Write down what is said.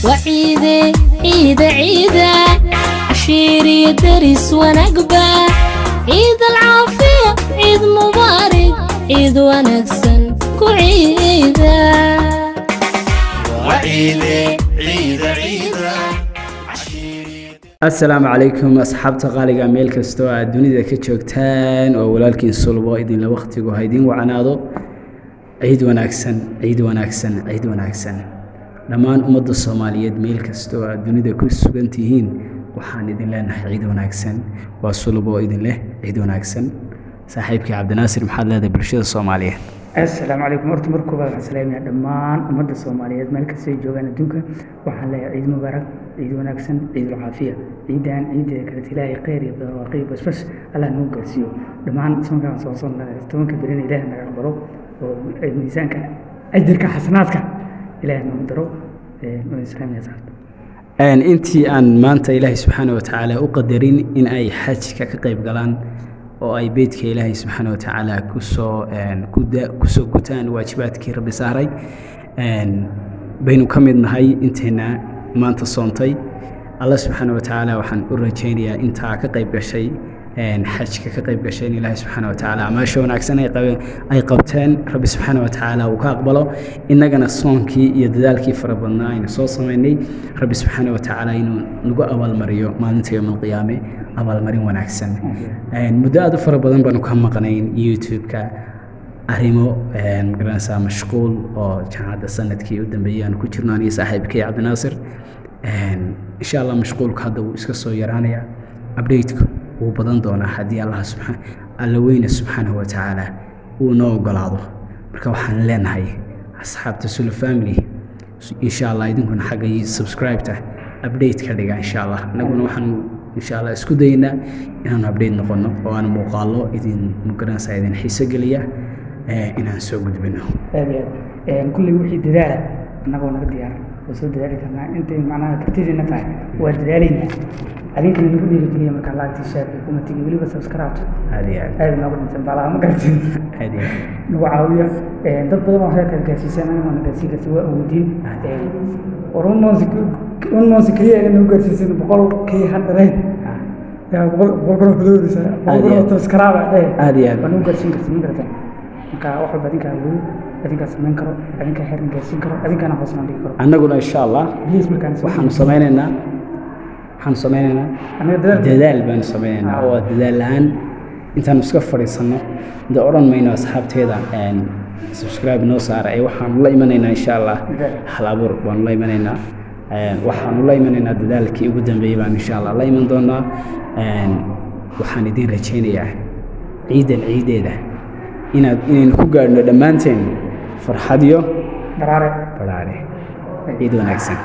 Waa ciide, ciida, ciida, cashiiriyo deris wanaagba. Ciid alcaafiya, ciid mubaarig, ciid wanaagsan ku ciida. Waa ciide, ciida, ciida. Asalaamu calaykum asxaabta qaaliga, meel kastoo aad dunida ka joogtaan, oo walaalkiin Sulbo idinla. Wakhtigu ha idiin wacnaado. Ciid wanaagsan, ciid wanaagsan, ciid wanaagsan dhammaan ummadda Soomaaliyeed meel kastoo aad dunida ku sugan tihiin. Waxaan idin leenahay ciid wanaagsan. Waa Sulbo idin leh ciid wanaagsan. Saaxiibkii Cabdinaasir, maxaad leedahay bulshada Soomaaliyeed? Assalaamu calaykum. Horta marka koobaad waxaan salaamayaa dhammaan ummadda Soomaaliyeed meel kastay joogaan adduunka. Waxaan leeyahay ciid mubaarak, ciid wanaagsan, ciidul caafiya. Ciidan ciideeda kaleta Ilaahay khayr iyo barwaaqo iyo basbas Allah nagu gaarsiiyo. Dhammaan soonkaan soo soon 10-ka berina Ilaahay naga aqbalo oo miisaanka ajirka xasanaadka Ilaahay nagu daro. Waan salaamaya asxaabta. Intii aan maanta Ilaahay subxaana wa tacaala u qadarin in ay xajka ka qayb galaan oo ay beytka Ilaahay subxaana wa tacaala kusoo gutaan waajibaadkii Rabbi saaray, baynu ka mid nahay intayna maanta soontay. Allah subxaana wa tacaala waxaan u rajaynayaa intaa ka qayb gashay xajka ka qayb gashay in Ilaahay subxaana wa tacaala acmaasha wanaagsan ay qabeen ay qabteen Rabbi subxaana wa tacaala uu ka aqbalo. Innagana soonkii iyo dadaalkii fara badnaa aynu soo samaynay, Rabbi subxaana wa tacaala inuu nagu abaalmariyo maalinta yowm alqiyaame abaalmarin wanaagsan. Muddo aad u fara badan baanu ka maqnayn YouTube-ka, arrimo magaranaysaa mashquul oo jaamacadda sanadkii u dambeeyey aanu ku jirno, aniga saaxiibkay Cabdinaasir. Insha Allah mashquulku hadda wuu iska soo yaraanaya, update-ku wuu badan doonaa haddii Allah subxaan Alla weyne subxaanahu wa tacaala uu noo ogolaado. Marka waxaan leenahay asxaabta Sulu Family, insha Allah idinkuna xagga subscribe-ta update ka dhiga. Insha Allah annaguna waxaan insha Allah isku daynaa inaan update noqono oo aan muuqaallo idin magaranaysaa idin xiiso geliya inaan soo gudbino. Aad iyo aad. Kulley wixii dadaala annagoo naga diyaar oo soo dadaali karnaa intay macnaha kartidiina tahay, waa dadaalaynaa. Adinkana nagu dhiirigeliya markaa like-tii, share-ka, comment-iga, weliba subscribe. Aad iyo aad. Aad noogu dhinteen baalaha, ma garatin? Aad iyo aad. Nagu caawiya. Dad badan oo heerkaas gaarsiisaan aniga waana gaarsiin karta, waa awoodiin. War 1 month keliya inaad nagu gaarsiisan 100 k hundred yaa 100,000 oo followers ah, 100,000 oo subscribe ah dheh. Aad iyo aad. Waa nagu gaarsiin karta, ma garateen? Marka wax walba adinkaa awoodo, adinkaa samayn karo, adinkaa heerna gaarsiin karo, adinkaana hoosna dhigi karo. Annaguna insha Allah please markaan waxaanu samaynaynaa anaga dadaal. Dadaal baanu samaynaynaa oo dadaal la-aan intaanu iska fadhiisanno de odhan mayno asxaabteeda subscribe noo saara ee waxaanu la imanaynaa insha Allah Dadaal. Hal abuur baanu la imanaynaa. Waxaanu la imanaynaa dadaalkii ugu dambeeyey baanu insha Allah la iman doonaa. Waxaan idin rajaynayaa ciidan ciideeda inaynu ku gaadhno dhammaanteen farxad iyo baraare. Baraare. Ciid wanaagsan.